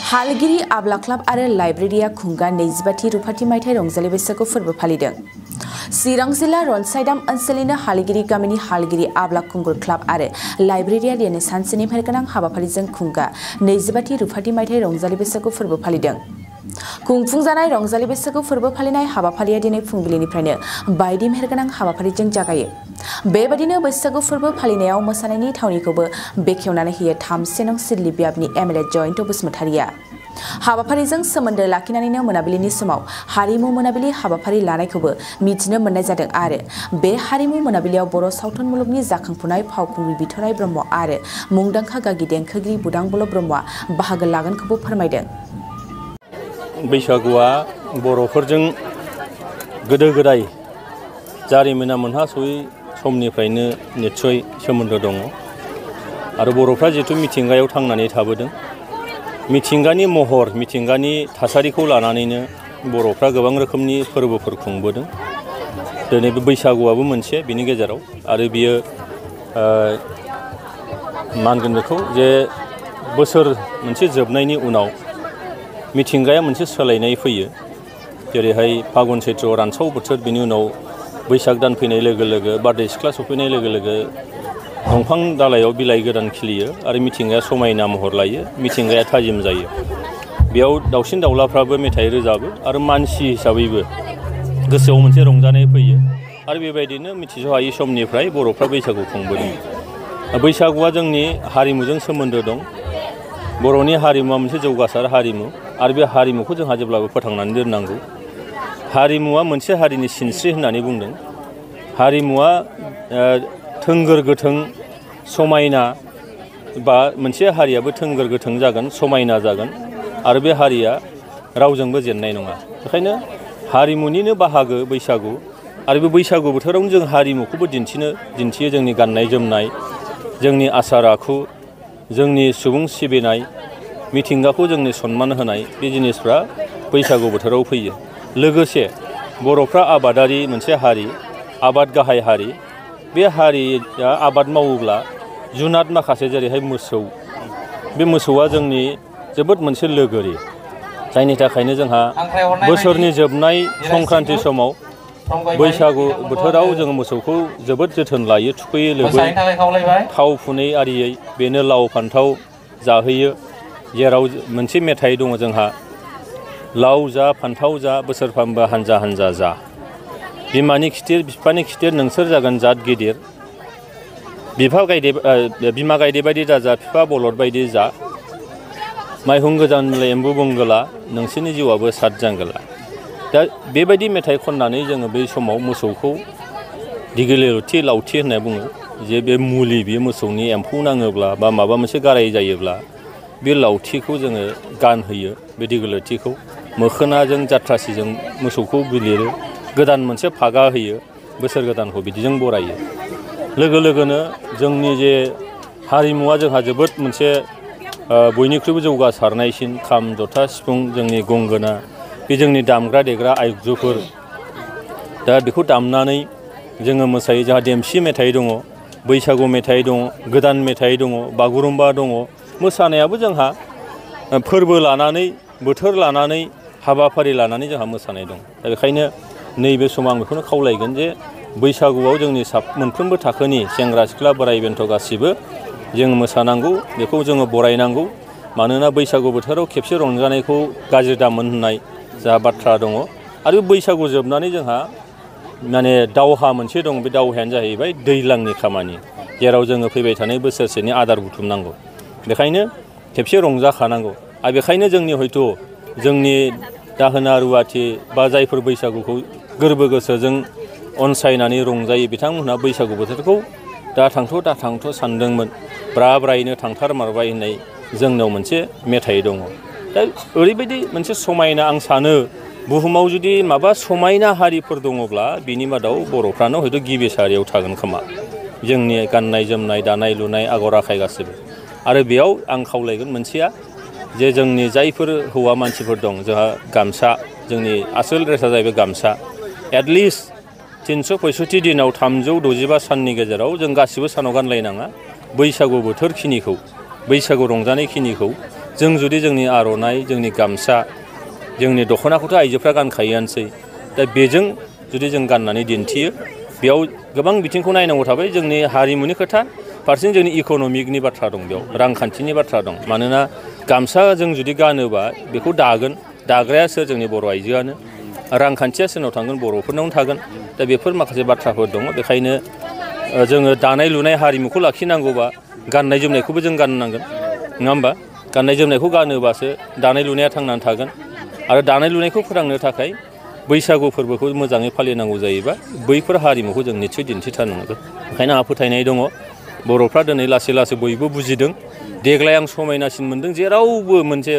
हालगिरि आब्ला club आरो Liberia Khunga 25थि रुफाथि मायथाइ रंजालि बैसागु फोरबो फालिदों। चिरां जिल्ला रनसाइदाम ओनसोलनिनो हालगिरि गामिनि हालगिरि आब्ला खुंगुर क्लाब आरो लाइब्रेरिया दिनै सानसेनिफ्राय गोनां हाबाफारिजों खुंगा 25थि रुफाथि मायथाइ रंजालि बैसागु फोरबो फालिदों। खुंफुंजानाय रंजालि बैसागु फोरबो फालिनाय हाबाफारिया दिनै फुंबिलिनिफ्रायनो बायदि मेहेरगोनां हाबाफारिजों जागायो। बेबायदिनो बैसागु फोरबो फालिनायाव मोसानायनि थावनिखौबो बेखेवनानै होयो 3 नं सिडली बियाबनि एमएलए जयन्त बसुमतारिया। हाबाफारिजों सोमोन्दो लाखिनानैनो मोनाबिलिनि समाव हारिमु मोनाबिलि हाबाफारि लानायखौबो मिथिनो मोननाय जादों आरो बे हारिमु मोनाबिलियाव बर' सावथुन मुलुगनि जाखांफुनाय फावखुंग्रि बिथराय ब्रह्म आरो मुंदांखा गागि देंखोगिरि बुदांबुल ब्रह्मआ बाहागो लागोनखौबो फोरमायदों। बैसागुआ बर'फोरजों गोदो गोदाय जारिमिना मोनहासयै समनिफ्रायनो निस्सय सोमोन्दो दङ आरो बर'फ्रा जिहेतु मिथिंगायाव थांनानै थाबोदों। मिथिंगानि महर मिथिंगानि थासारिखौ लानानैनो बर'फ्रा गोबां रोखोमनि फोरबोफोर खुंबोदों। दिनै बे बैसागुआबो मोनसे बिनि गेजेराव आरो बियो मा होनगोन बेखौ जे बोसोर मोनसे जोबनायनि उनाव मिथिंगाया मोनसे सोलायनाय फैयो। जेरैहाय फागुन सैत्र रानसाव बोथोर बिनि उनाव बैसाग दान फैनाय लोगो लोगो बारदै सिख्ला सफैनाय लोगो लोगो दंफां दालायाव बिलाइ गोदान खिलियो आरो मिथिंगाया समायना महर लायो, मिथिंगाया थाजिम जायो। बेयाव दाउसिन दाउलाफ्राबो मेथाइ रोजाबो आरो मानसि हिसाबैबो गोसोआव मोनसे रंजानाय फैयो आरो बेबायदिनो मिथिस'हायै समनिफ्राय बर'फ्रा बैसागु खुंबोदों। बैसागुआ जोंनि हारिमुजों सोमोन्दो दं। बर'नि हारिमुवा मोनसे जौगासार हारिमु आरो बे हारिमुखौ जोंहा जेब्लाबो फोथांनानै दोननांगौ। हारिमुवा मोनसे हारिनि सिनस्रि होननानै बुंदों। हारिमुवा थोंगोर गोथों समायना बा मोनसे हारियाबो थोंगोर गोथों जागोन, समायना जागोन आरो बे हारिया रावजोंबो जेननाय नङा। बेखायनो हारिमुनिनो बाहागो बैसागु आरो बे बैसागु बोथोरावनो जों हारिमुखौबो दिन्थियो। जोंनि गाननाय जोमनाय, जोंनि आसार आखु, जोंनि सुबुं सिबिनाय, मिथिंगाखौ जोंनि सनमान होनाय बे जिनिसफ्रा बैसागु बोथोराव फैयो। लोगोसे बर'फ्रा आबादारि मोनसे हारि, आबाद गाहाय हारि। बे हारिया आबाद मावोब्ला जुनाद माखासे जेरैहाय मोसौ, बे मोसौआ जोंनि जोबोद मोनसे लोगोरि। जायनि थाखायनो जोंहा बोसोरनि जोबनाय संक्रान्ति समाव बैसागु बोथोराव जोङो मोसौखौ जोबोद जोथोन लायो, थुखैयो लोबै, थाव फुनै आरियै बेनो लाव फान्थाव जाहोयो। जेराव मोनसे मेथाइ दङ जोंहा, लाव जा फान्थाव जा बोसोरफ्रामबो हानजा हानजा जा, बिमानि खिथेर बिफानि खिथेर नोंसोर जागोन जाद गिदिर, बिमा गायदे बायदि दाजा बिफा बलद बायदि जा, माइहुं गोजान एम्बु बंगोला नोंसोरनि जिउआबो सात जांगोला। दा बेबायदि मेथाइ खननानै जोङो बै समाव मोसौखौ दिगिलिथि लावथि होनना बुङो, जे बे मुलि बेयो मोसौनि एम्फौ नाङोब्ला बा माबा मोनसे गाराय जायोब्ला बे लावथिखौ जोङो गानहोयो। बे दिगिलिथिखौ मोखोनाजों जाथ्रासिजों मोसौखौ बिलिरो, गोदान मोनसे फागा होयो, बोसोर गोदानखौ बिदिजों बरायो। लोगो लोगोनो जोंनि जे हारिमुवा जोंहा जोबोद मोनसे बयनिख्रुइबो जौगासारनायसिन खाम जथा सिफुं जोंनि गंगोना बे जोंनि दामग्रा देग्रा आगजुफोर। दा बेखौ दामनानै जोङो मोसायो। जोंहा देमसि मेथाइ दङ, बैसागु मेथाइ दङ, गोदान मेथाइ दङ, बागुरुम्बा दङ। मोसानायाबो जोंहा फोरबो लानानै बोथोर लानानै हाबाफारि लानानै जोंहा मोसानाय दं। दा बेखायनो नैबे समाव आं बेखौनो खावलायगोन जे बैसागुआव जोंनि मोनफ्रोमबो थाखोनि सेंग्रा सिख्ला बोराइ बेन्थ' गासिबो जों मोसानांगौ, बेखौ जोङो बरायनांगौ। मानोना बैसागु बोथोराव खेबसे रंजानायखौ गाज्रि दामोन होननाय जा बाथ्रा दङ। आरो बैसागु जोबनानै जोंहा माने दावहा मोनसे दं। बे दावहायानो जाहैबाय दैज्लांनि खामानि, जेराव जोङो फैबाय थानाय बोसोरसेनि आदार बुथुमनांगौ। बेखायनो खेबसे रंजाखानांगौ। आरो बेखायनो जोंनि हयथ' जोंनि दाहोना रुवाथि बा जायफोर बैसागुखौ गोरबो गोसोजों अनसायनानै रंजायो बिथांमोनहा बैसागु बोथोरखौ दा थांथ' सानदोंमोन, ब्रा ब्रायैनो थांथारमारबाय होननाय जोंनाव मोनसे मेथाइ दङ। दा ओरैबायदि मोनसे समायना, आं सानो बुहुमाव जुदि माबा समायना हारिफोर दङब्ला बिनि मादाव बर'फ्रानो हयथ' गिबि सारियाव थागोन खोमा। जोंनि गाननाय जोमनाय, दानाय लुनाय, आगर आखाइ गासैबो। आरो बेयाव आं खावलायगोन मोनसेया जे जोंनि जायफोर हौवा मानसिफोर दं, जोंहा गामसा, जोंनि आसोल ड्रेसा जाहैबाय गामसा। एटलिस्ट 365 दिनाव 365 साननि गेजेराव जों गासिबो सानाव गानलायनाङा। बैसागु बोथोरखिनिखौ, बैसागु रंजानायखिनिखौ जों जुदि जोंनि आर'नाइ जोंनि गामसा जोंनि दख'नाखौथ' आइजोफ्रा गानखायोआनोसै दा बेजों जुदि जों गाननानै दिन्थियो बेयाव गोबां बिथिंखौ नायनांगौ थाबाय जोंनि हारिमुनि खोथा फारसेथिं जोंनि इक'नमिकनि बाथ्रा दं बेयाव रांखान्थिनि बाथ्रा दं मानोना गामसा जों जुदि गानोबा बेखौ दागोन दाग्राया सोर जोंनि बर' आइजोआनो रांखान्थिया सोरनाव थांगोन बर'फोरनावनो थागोन दा बेफोर माखासे बाथ्राफोर दङ बेखायनो जोङो दानाय लुनाय हारिमुखौ लाखिनांगौबा गाननाय जोमनायखौबो जों गाननांगोन नङा होमबा गाननाय जोमनायखौ गानोबासो दानाय लुनाया थांनानै थागोन आरो दानाय लुनायखौ फोरोंनो थाखाय बैसागु फोरबोखौ मोजाङै फालिनांगौ जायोबा बैफोर हारिमुखौ जों निस्सय दिन्थिथारनांगोन ओंखायनो आंहा फोथायनाय दङ बर'फ्रा दिनै लासै लासै बयबो बुजिदों देग्लाय आं समायनासिन मोनदों जेरावबो मोनसे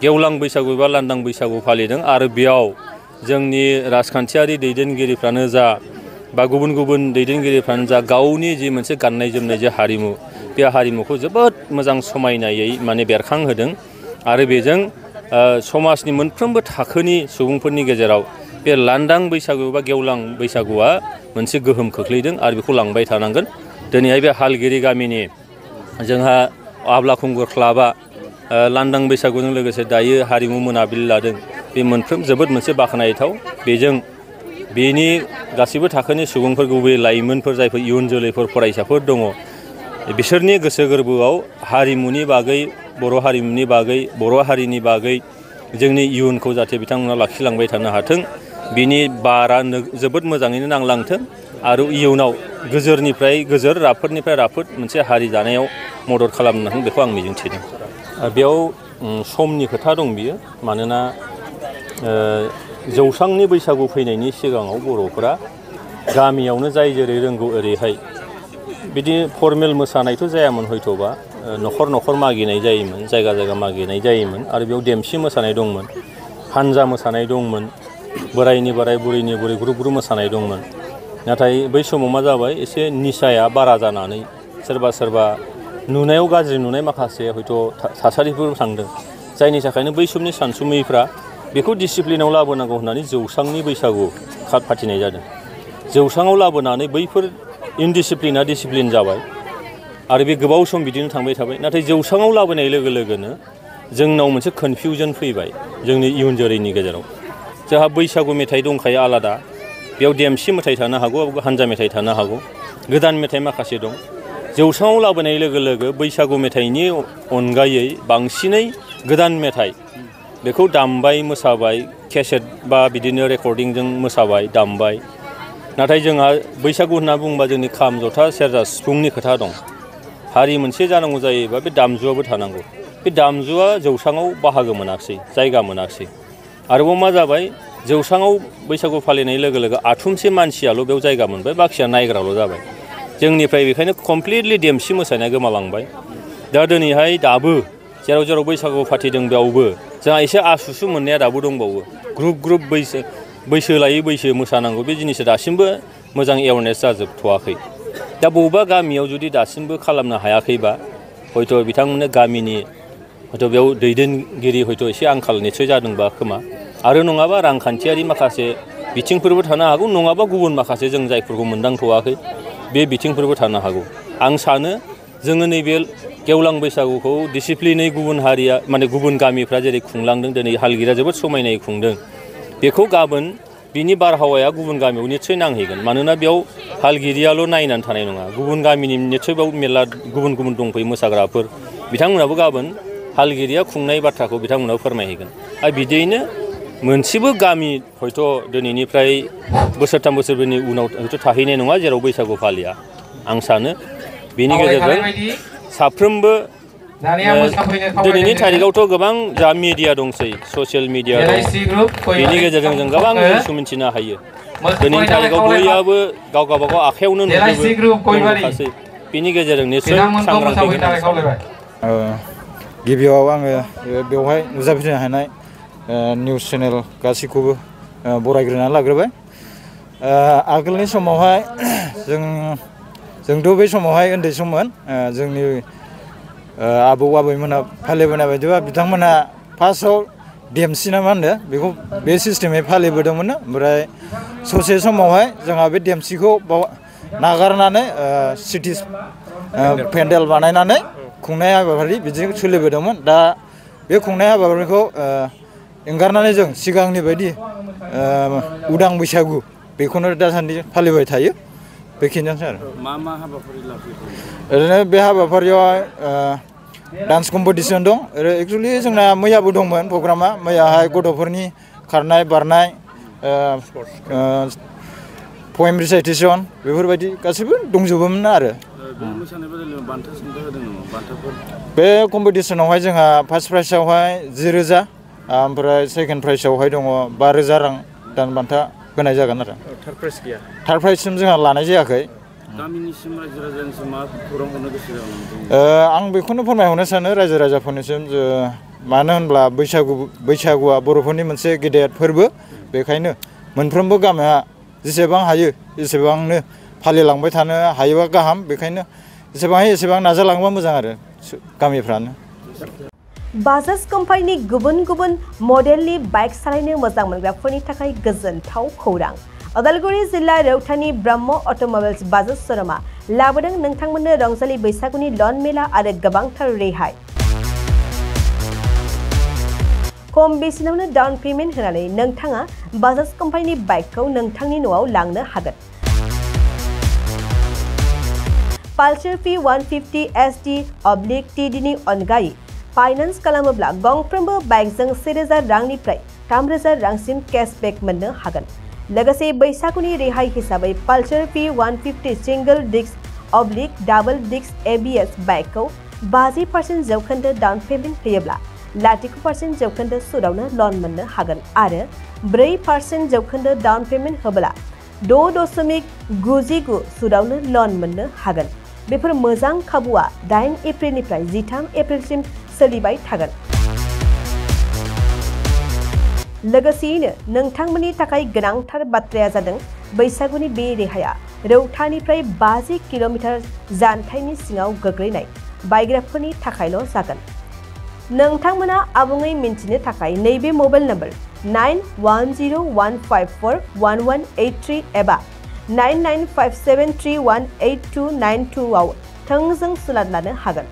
गेवलां बैसागु एबा लांदां बैसागु फालिदों आरो बेयाव जोंनि राजखान्थियारि दैदेनगिरिफ्रानो जा बा गुबुन गुबुन दैदेनगिरिफ्रानो जा गावनि जि मोनसे गाननाय जोमनाय जे हारिमु बे हारिमुखौ जोबोद मोजां समायनायै माने बेरखांहोदों आरो बेजों समाजनि मोनफ्रोमबो थाखोनि सुबुंफोरनि गेजेराव बे लांदां बैसागु बा गेवलां बैसागुआ मोनसे गोहोम खोख्लैदों आरो बेखौ लांबाय थानांगोन दिनैहाय बे हालगिरि गामिनि जोंहा आब्लाखुंगुर क्लाबा लांदां बैसागुजों लोगोसे दायो हारिमु मोनाबिलि लादों बे मोनफ्रोम जोबोद मोनसे बाख्नायथाव बेजों बेनि गासैबो थाखोनि सुबुंफोर गुबै लाइमोनफोर जायफोर इयुन जोलैफोर फरायसाफोर दङ बिसोरनि गोसो गोरबोआव हारिमुनि बागै बर' हारिमुनि बागै बर' हारिनि बागै जोंनि इयुनखौ जाहाथे बिथांमोना लाखिलांबाय थानो हाथों बिनि बारा जोबोद मोजाङैनो नांलांथों आरो इयुनाव गोजोरनिफ्राय गोजोर राफोदनिफ्राय राफोद मोनसे हारि दानायाव मदद खालामनो हाथों बेखौ आं मिजिंथिदों बेयाव समनि खोथा दं बियो मानोना जौस्रांनि बैसागु फैनायनि सिगाङाव बर'फोरा गामियावनो जाय जेरै रोंगौ ओरैहाय बिदि फर्मेल मोसानायथ' जायामोन हयथ'बा न'खर न'खर मागिनाय जायोमोन जायगा जायगा मागिनाय जायोमोन आरो बेयाव देमसि मोसानाय दंमोन हानजा मोसानाय दंमोन बोरायनि बोराय बुरैनि बुरै ग्रुप ग्रुप मोसानाय दंमोन नाथाय बै समाव मा जाबाय एसे निसाया बारा जानानै सोरबा सोरबा नुनायाव गाज्रि नुनाय माखासे हयथ' थासारिफोर थांदों जायनि थाखायनो बै समनि सानसुमैफ्रा बेखौ डिसिप्लिनाव लाबोनांगौ होननानै जौस्रांनि बैसागु फाथिनाय जादों जौस्राङाव लाबोनानै बैफोर इनडिसिप्लिना डिसिप्लिन जाबाय आरो बे गोबाव सम बिदिनो थांबाय थाबाय नाथाय जौस्राङाव लाबोनाय लोगो लोगोनो जोंनाव मोनसे कनफिउजन फैबाय जोंनि इयुन जोलैनि गेजेराव जोंहा बैसागु मेथाइ दंखायो आलादा बेयाव देमसि मेथाइ थानो हागौ हानजा मेथाइ थानो हागौ गोदान मेथाइ माखासे दं जौस्राङाव लाबोनाय लोगो लोगो बैसागु मेथाइनि अनगायै बांसिनै गोदान मेथाइ बेखौ दामबाय मोसाबाय केसेट बा बिदिनो रेकर्डिंजों मोसाबाय दामबाय नाथाय जोंहा बैसागु होनना बुङोबा जोंनि खाम जथा सेरजा सिफुंनि खोथा दं हारि मोनसे जानांगौ जायोबा बे दामजुआबो थानांगौ बे दामजुआ जौस्राङाव बाहागो मोनाखिसै जायगा मोनाखिसै आरोबाव मा जाबाय जौस्राङाव बैसागु फालिनाय लोगो लोगो आथुमसे मानसियाल' बेयाव जायगा मोनबाय बाखिया नायग्राल' जाबाय जोंनिफ्राय बेखायनो कमप्लिटलि देमसि मोसानाया गोमालांबाय दा दिनैहाय दाबो जेराव जेराव बैसागु फाथिदों बेयावबो जोंहा एसे आसुसु मोननाया दाबो दंबावो ग्रुप ग्रुप बैसो लायै बैसो मोसानांगौ बे जिनिसा दासिमबो मोजां एवारनेस जाजोबथ'वाखै दा बबेबा गामियाव जुदि दासिमबो खालामनो हायाखैबा हयथ' बिथांमोननो गामिनि हयथ' बेयाव दैदेनगिरि हयथ' एसे आंखाल निस्सय जादोंबा खोमा आरो नङाबा रांखान्थियारि माखासे बिथिंफोरबो थानो हागौ नङाबा गुबुन माखासे जों जायफोरखौ मोनदांथ'वाखै बे बिथिंफोरबो थानो हागौ आं सानो जोङो नैबे गेवलां बैसागुखौ डिसिप्लिनै गुबुन हारिया माने गुबुन गामिफ्रा जेरै खुंलांदों दिनै हालगिरिया जोबोद समायनायै खुंदों बेखौ गाबोन बिनि बारहावाया गुबुन गामियाव निस्सय नांहैगोन मानोना बेयाव हालगिरियाल' नायनानै थानाय नङा गुबुन गामिनि निस्सय बेयाव मेरला गुबुन गुबुन दंफैयो मोसाग्राफोर बिथांमोनाबो गाबोन हालगिरिया खुंनाय बाथ्राखौ बिथांमोनाबो फोरमायहैगोन आरो बिदियैनो मोनसेबो गामि हयथ' दिनैनिफ्राय बोसोरथाम बोसोरब्रैनि उनाव हयथ' थाहैनाय नङा जेराव बैसागु फालिया आं सानो बेनि गेजेरजों साफ्रोमबो दिनैनि थारिखआवथ' गोबां जा मिडिया दंसै ससियेल मिडिया दं बेनि गेजेरजों जों गोबां जिनिस मिन्थिनो हायो दिनैनि थारिखआव बयहाबो गाव गावबागाव आखायावनो नुजोबो बेनि गेजेरजों निस्सय सांग्रांथि गिबियाव आङो बेवहाय नुजाफैनो हानाय निउस चेनेल गासैखौबो बरायग्रोनानै लाग्रोबाय आगोलनि समावहाय जोंथ' बै समावहाय उन्दै सममोन जोंनि आबौ आबैमोनहा फालिबोनाय बायदिबा बिथांमोनहा फार्स्टआव देमसि ना मा होनो बेखौ बे सिस्टेमै फालिबोदोंमोन ओमफ्राय ससे समावहाय जोंहा बे देमसिखौ नागारनानै सिटि पेन्डेल बानायनानै खुंनाय हाबाफारि बिदि सोलिबोदोंमोन दा बे खुंनाय हाबाफारिखौ एंगारनानै जों सिगांनि बायदि उदां बैसागु बेखौनो दासान्दि फालिबाय थायो बेखिनियानोसै आरो मा मा हाबाफारि लाफैयो ओरैनो बे हाबाफारियाव डान्स कम्पिटिसन दं एक्चुअलि जोंना मैयाबो दंमोन प्रग्रामा मैयाहाय गथ'फोरनि खारनाय बारनाय पएम रिसाइटेसन बेफोरबायदि गासैबो दंजोबोमोन आरो बे कम्पिटिसनावहाय जोंहा फार्स्ट प्राइजआवहाय 10,000 ओमफ्राय सेकेन्ड प्राइजआवहाय दङ 5,000 रां दान बान्था होनाय जागोन आरो थार्ड प्राइज गैया थार्ड प्राइजसिम जोंहा लानाय जायाखै गामिनिसिम रायजो राजानिसिम मा खौरां हरनो गोसो जागोन आं बेखौनो फोरमायहरनो सानो रायजो राजाफोरनिसिम मानो होनब्ला बैसागुआ बर'फोरनि मोनसे गेदेर फोरबो बेखायनो मोनफ्रोमबो गामिया जेसेबां हायो एसेबांनो फालिलांबाय थानो हायोबा गाहाम बेखायनो जेसेबां हायो एसेबां नाजालांबा मोजां आरो गामिफ्रानो बाजाज कम्पानिनि गुबुन गुबुन मडेलनि बाइक सालायनो मोजां मोनग्राफोरनि थाखाय गोजोनथाव खौरां उदालगुरि जिल्ला रौतानि ब्रह्म अट'मबाइल्स बाजाज श'रुमा लाबोदों नोंथांमोननो रंजालि बैसागुनि लन मेला आरो गोबांथार रेहाय खम बेसेनावनो डाउन पेमेन्ट होनानै नोंथाङा बाजाज कम्पानिनि बाइकखौ नोंथांनि न'आव लांनो हागोन पालसार P150 SD/TD नि अनगायै फाइनान्स खालामोब्ला गंफ्रोमबो बाइकजों 1,000 रांनिफ्राय 3,000 रांसिम केशबेक मोननो हागोन लोगोसे बैसागुनि रेहाय हिसाबै पालसार P150 सिंगल डिस्क/डाबल डिस्क ABS बाइकखौ 50% जौखोन्दो डाउन पेमेन्ट होयोब्ला 0% जौखोन्दो सुदावनो लन मोननो हागोन आरो 4% जौखोन्दो डाउन पेमेन्ट होब्ला 6.99 सुदावनो लन मोननो हागोन बेफोर मोजां खाबुआ 8 एप्रिलनिफ्राय 13 एप्रिलसिम सोलिबाय थागोन लोगोसेयैनो नोंथांमोननि थाखाय गोनांथार बाथ्राया जादों बैसागुनि बे रेहाया रौतानिफ्राय 50 किल'मिटार जानथायनि सिङाव गोग्लैनाय बायग्राफोरनि थाखायल' जागोन नोंथांमोना आबुङै मिन्थिनो थाखाय नैबे मबाइल नम्बर 9101541183 एबा 9957318292 आव थोंजों सुलाद लानो हागोन